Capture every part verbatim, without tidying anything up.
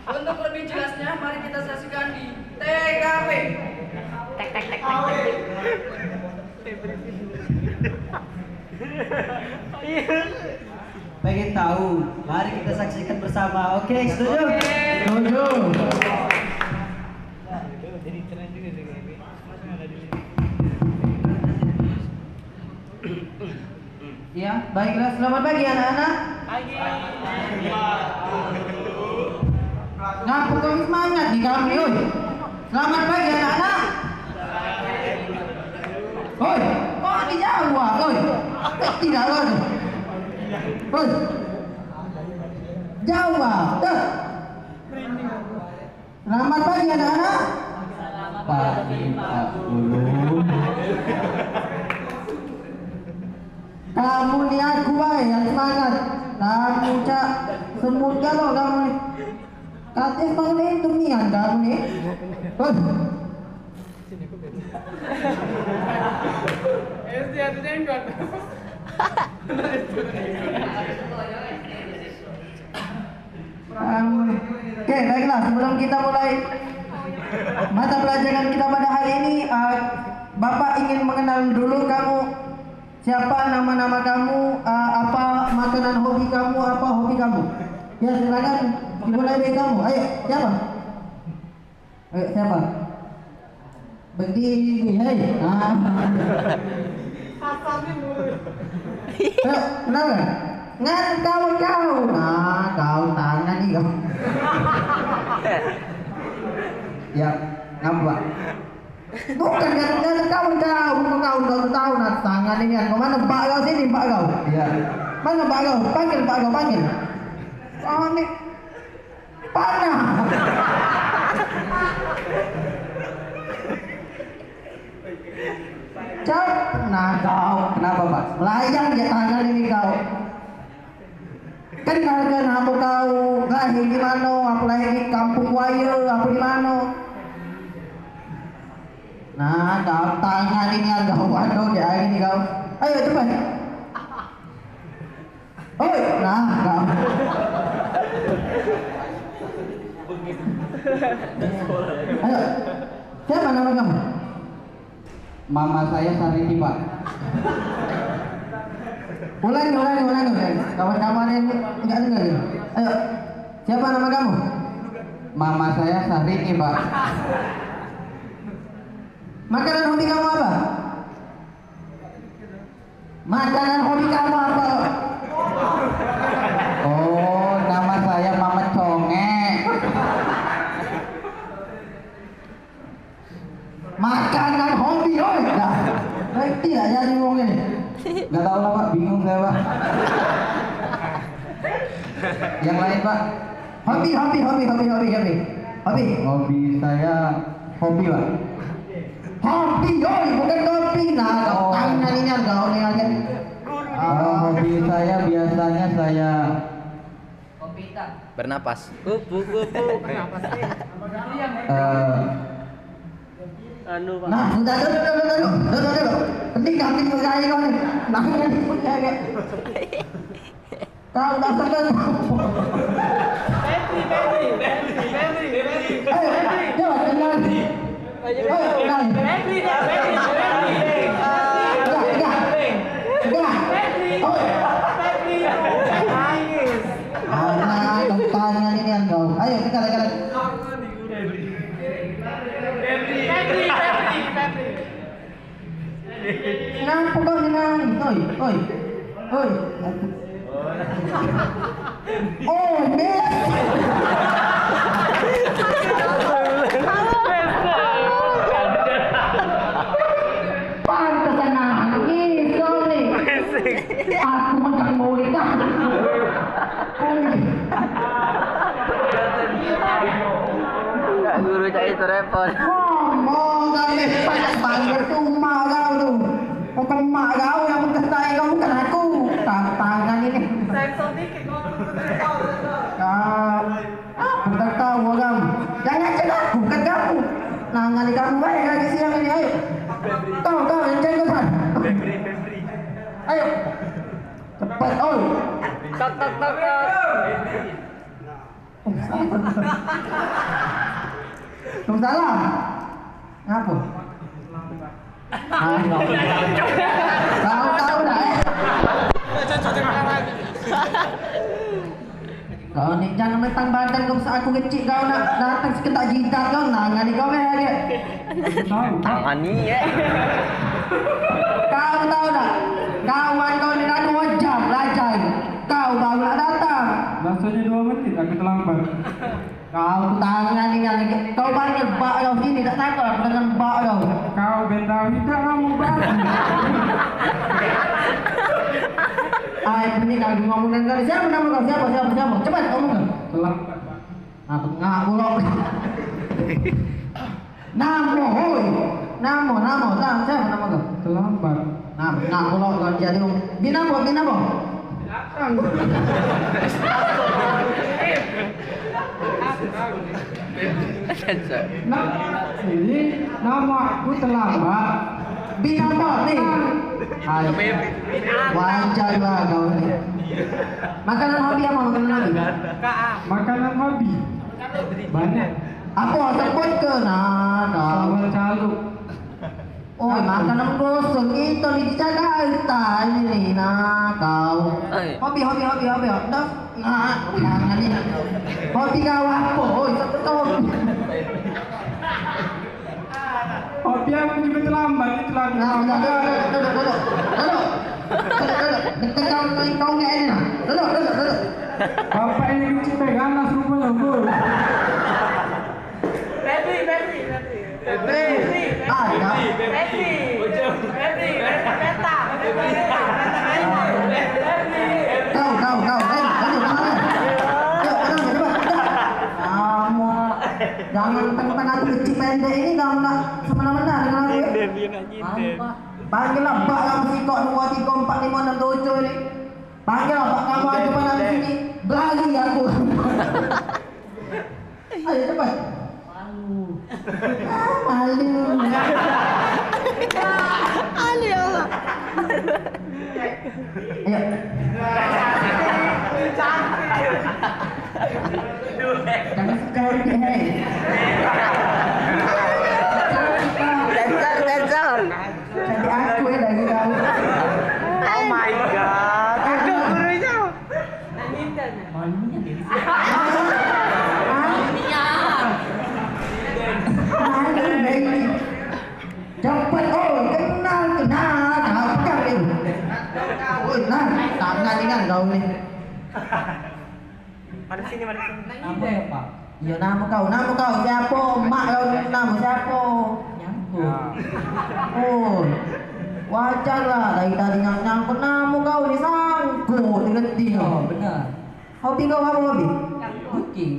Untuk lebih jelasnya, mari kita saksikan di T K P. Tek, tek, tek, tek, tek. Pengen tahu? Mari kita saksikan bersama. Oke, setuju? Setuju. Jadi tren juga sih, kayak gitu. Iya, baiklah. Selamat pagi, anak-anak. Pagi. Ngapa kau semangat di kami, oi? Selamat pagi, anak-anak. Oi, kau di Jawa, oi. Tidak, oi. Oi. Jawa, dah. Selamat pagi, anak-anak. Pagi, Pak Guru. Kamu ni aku bae yang semangat. Kamu cak semut galo kamu ni. Katis banget ni, demian kamu ni. Heh. S D ada jenggot. Oke, baiklah, sebelum kita mulai mata pelajaran kita pada hari ini, eh, Bapak ingin mengenal dulu kamu. Siapa nama-nama kamu, eh, apa makanan hobi kamu, apa hobi kamu? Ya, silakan dimulai dari kamu. Ayo, siapa? Ayo, siapa? Berdiri, hei. Ah. Ayo, kenal? Ngan kawan kau. Nah, kau tangan ni kau. Ya, ngapa? Bukan kan, kan kau tahu, kau tahu, kau tahu nak tangan ini kan. Kau mana bak kau sini, bak kau? Iya. Mana bak kau? Panggil bak kau, panggil. Kau ni panah. Cak, nah kau, kenapa, Pak? Layang je tangan ini kau. Kan kagak namo kau lahir di mano, apa lahir di Kampung Buaya, apa di mano? Nah, kau tangan ini agak waduh di hari ini kau. Ayo cepat. Oi, nah kau. Ayo, siapa nama kamu? Mama saya Sariki, Pak. Ulangi, ulangi, ulangi, ulangi. Kawan-kawan yang enggak dengar ini. Ayo, siapa nama kamu? Mama saya Sariki, Pak. Makanan hobi kamu apa? Makanan hobi kamu apa? Oh, nama saya Mama Congek. Makanan hobi, oi. Dah. Ngerti tak jadi wong ini? Nggak tahu lah, Pak. Bingung saya, Pak. Yang lain, Pak. Hobi, hobi, hobi, hobi, hobi, hobi. Hobi. Hobi saya hobi, Pak. Hobi, oi, bukan kopi. Nah, kau tangan ini, kau ni aja. Kalau hobi saya biasanya saya Bernapas. Kupu, kupu. Eh, Anu, Pak. Nah, sudah, duduk, duduk, duduk, duduk, duduk. Ini kami pegawai kau ni. Nah, ini pegawai. Kau dah sadar. Febri, Febri, Febri, Febri, Febri. Ayo, jawab, kenal. Ayo, kenal. Febri, Febri, Febri. Dah, dah. Dah. Febri. Oi. Febri. Nangis. Anak, kau tanya ini yang kau. Ayo, kita lagi, lagi. Febri, Febri, Febri. Kenapa kau ni nangis? Oi, oi, oi. Oh, miss. Pantesan nangis kau ni. Aku megang mulut dah. Guru cak itu repot. Ngomong kali, banyak banget tuh emak kau tuh. Bukan emak kau yang mencintai kau, bukan aku. Tantangan ini. Sensor dikit ngomong. Kau, ah, bukan kau, orang. Jangan cakap, bukan kamu. Nangani kamu baik lagi siang ini, ayo. Kau, kau yang jenggotan. Ayo. Cepat, oi. Tak, tak, tak, tak. Waalaikumsalam. Ngapo? Kau tahu dah, eh? Kau ni jangan mentang badan kau besar aku kecil, kau nak datang seketak jidat kau nangani kau, eh, dia. Tahu. Tangani, eh. Kau tahu dah? Kawan kau ni dah dua jam belajar. Kau baru nak datang. Rasanya dua menit aku terlambat. Kau tangan ini lagi. Kau panggil bak kau sini, tak takut aku dengan bak kau. Kau bentawi tak kamu bak. Ai, ini kau ngomong dengan siapa nama kau? Siapa, siapa, siapa? Cepat ngomong kau. Telah. Ah, bengak pula. Namo, hoi. Namo, namo. Nah, siapa nama kau? Terlambat. Nah, bengak pula kau jadi. Bin apa? Bin apa? Nah, ini nama aku terlambat. Bin apa, bin? Hai. Wajar lah kau ni. Makanan hobi apa makanan hobi? Makanan hobi banyak. Apa sebut ke? Nah, kau. Sambal calup. Oh, makanan kosong itu di Jakarta ini nih, nah kau. Ai. Hobi, hobi, hobi, hobi, hobi. Dah, nah, jangan ini. Hobi kau apa? Oh, itu betul. Hobi aku juga terlambat, itu lagi. Nah, duduk, duduk, duduk, duduk, duduk. Duduk, duduk. Duduk, duduk. Duduk, duduk, duduk. Bapak ini kecil teh ganas rupanya, Bu. Febri, Febri, Febri. Febri. Ah, ya. Febri. Febri, Febri, Febri. Kau, kau, kau, kau. Aduh, kau. Yuk, tenang, cepat, cepat. Kamu jangan tentang aku kecil pendek ini, kamu nak semena-mena dengan aku, ya? Nyindir, dia nak nyindir. Apa? Panggil lah bak kamu sikok dua, tiga, empat, lima, enam, tujuh ini. Panggil lah bak kamu aja mana di sini. Berlari aku. Ayo cepat. Malu. Ah, malu. Malu ya Allah. Ayo. Jangan sekali, hei. Sensor, sensor. Jadi aku ya dari kau. Oh my God. Aku gurunya. Malunya dari sini. Malu, baby. Cepat, oh, kenal, kenal. Kau pegang dia. Oh, nah, tangan ni kan kau ni. Mana sini, mana sini? Nama siapa? Iya, nama kau, nama kau siapa? Mak kau nama siapa? Nyangkut. Oh, wajar lah, dari tadi nyang nyangkut nama kau ni sangkut dengan dia. Oh, benar. Hobi kau apa hobi? Booking.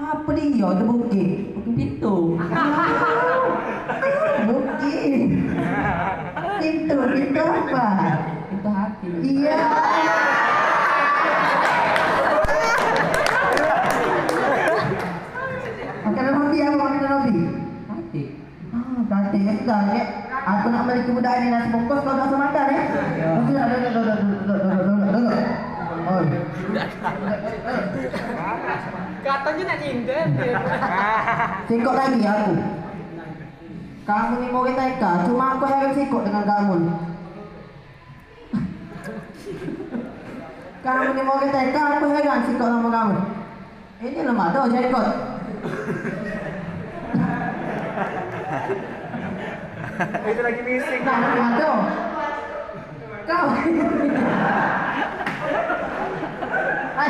Apa dia tu booking? Booking pintu. Booking. Pintu, pintu apa? Pintu hati. Iya. Makanan hobi apa makanan hobi? Hati. Ah, berarti ya sudah ya. Aku nak beli kemudahan ini nasi bungkus kau dah usah makan ya. Ya. Sudah, duduk, duduk, duduk, duduk, duduk, duduk. Oh. Katanya nak nyindir dia. Sikok lagi aku. Kamu ni murid T K, cuma aku heran sikok dengan kamu. Kamu ni murid T K, aku heran sikok sama kamu. Ini lemah tu jenggot. Itu lagi bising. Nah, lemah tu. Kau. Hai,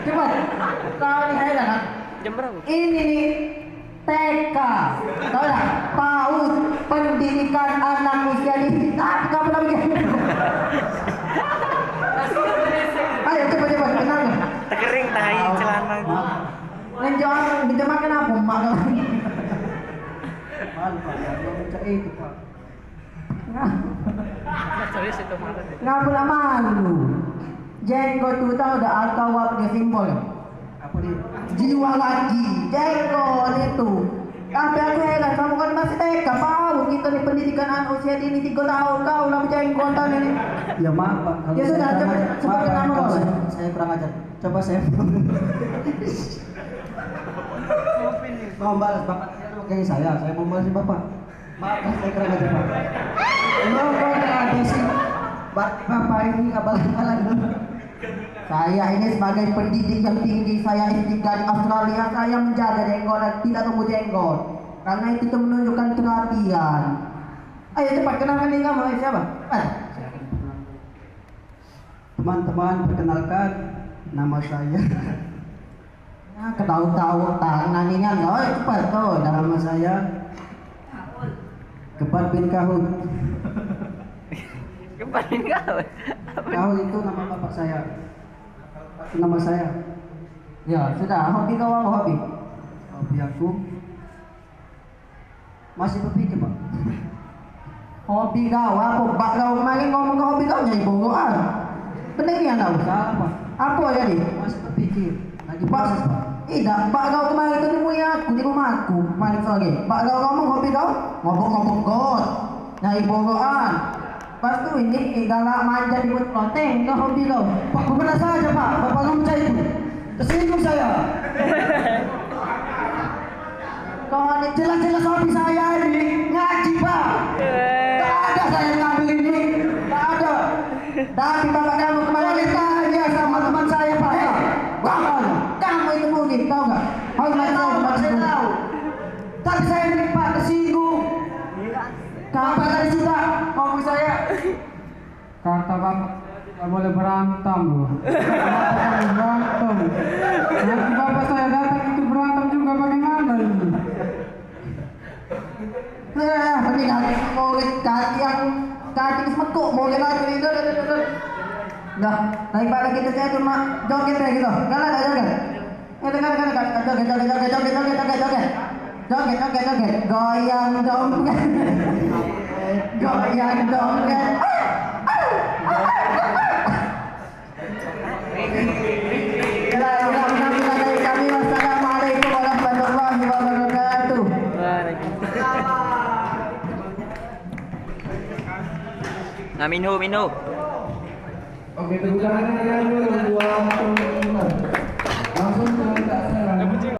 cepat. Kau ni heran, ah. Jam berapa? Ini ni. T K. Tahu tak? PAUD, pendidikan anak usia dini. Ah, kenapa lagi? Ayo, cepat, cepat, tenang. Terkering tai celana. Ngenjam, ngenjam makan apa, Mak? Malu, Pak. Jangan mencak itu, Pak. Ngapa nak malu? Jenggot tu tahu dah akal wak punya simbol. Apa dia? Jiwa lagi. Jenggot itu. Tapi aku heran sama kau masih T K, baru kita ni pendidikan anak usia dini tiga tahun, kau lah berjenggot tahun ini. Ya maaf, Pak. Kalau ya sudah, saya cepat, sama, cepat maaf, kenapa Pak, kau? Kalau saya, Saya kurang ajar. Coba saya mau balas bapak saya tuh kayak saya. Saya mau balas bapak. Bapak saya kurang ajar bapak. Lo kok ada sih? Bapak ini abal-abalan. Saya ini sebagai pendidik yang tinggi, saya S tiga di Australia, saya menjaga jenggot dan tidak tumbuh jenggot. Karena itu tuh menunjukkan kerapian. Ayo cepat kenalkan diri kamu, eh, siapa? Eh, silakan. Teman-teman, perkenalkan, nama saya. Nah, ketawa-tawa tangan ini kan, oi, cepat tuh. Nama saya Kepat bin Kahut. Kepat bin Kahut. Kahut itu nama bapak saya. Nama saya. Ya, sudah. Hobi kau apa hobi? Hobi aku masih berpikir, Pak. Hobi kau apa? Bak kau kemarin ngomong ke hobi kau nyai borokan. Bener ni anak usaha apa? Apa jadi? Masih berpikir. Lagi proses, Pak. Tidak, bak kau kemarin tu nemui aku di rumah aku kemarin sore. Bak kau ngomong hobi kau ngobok-ngobok got. Nyai borokan. Pas tu ini, eh, galak manjat di buat loteng, enggak hobi kau. Pak, bukan saja, Pak. Bapak ngomong macam itu. Tersinggung saya. Kau ni jelas-jelas hobi saya ini ngaji, Pak. Tak ada saya ngambil ini. Tak ada. Tapi bapak kamu kemarin tanya sama teman saya, Pak. Eh, Pak, kamu itu mungkin tahu nggak? Hormat saya, hormat saya. Tapi saya ini, Pak, tersinggung. Bapak tadi sudah ngomong saya. Kata bapak, tidak boleh berantem, loh. Tidak boleh berantem. Nanti bapak saya datang itu berantem juga, bagaimana ini? Eh, mending aku murid kaki yang kaki semekuk, murid lagi ni. Dah, dah, dah. Dah, daripada kita saya cuma joget ya gitu. Galak tak joget? Joget, joget, joget, joget, joget, joget, joget, joget. Joget, joget, joget. Goyang dompet. Goyang dompet. Bismillahirrahmanirrahim. Kami, wassalamualaikum warahmatullahi wabarakatuh. Nah, Minho, Minho. Oke, tepuk tangan yang dulu buat teman-teman.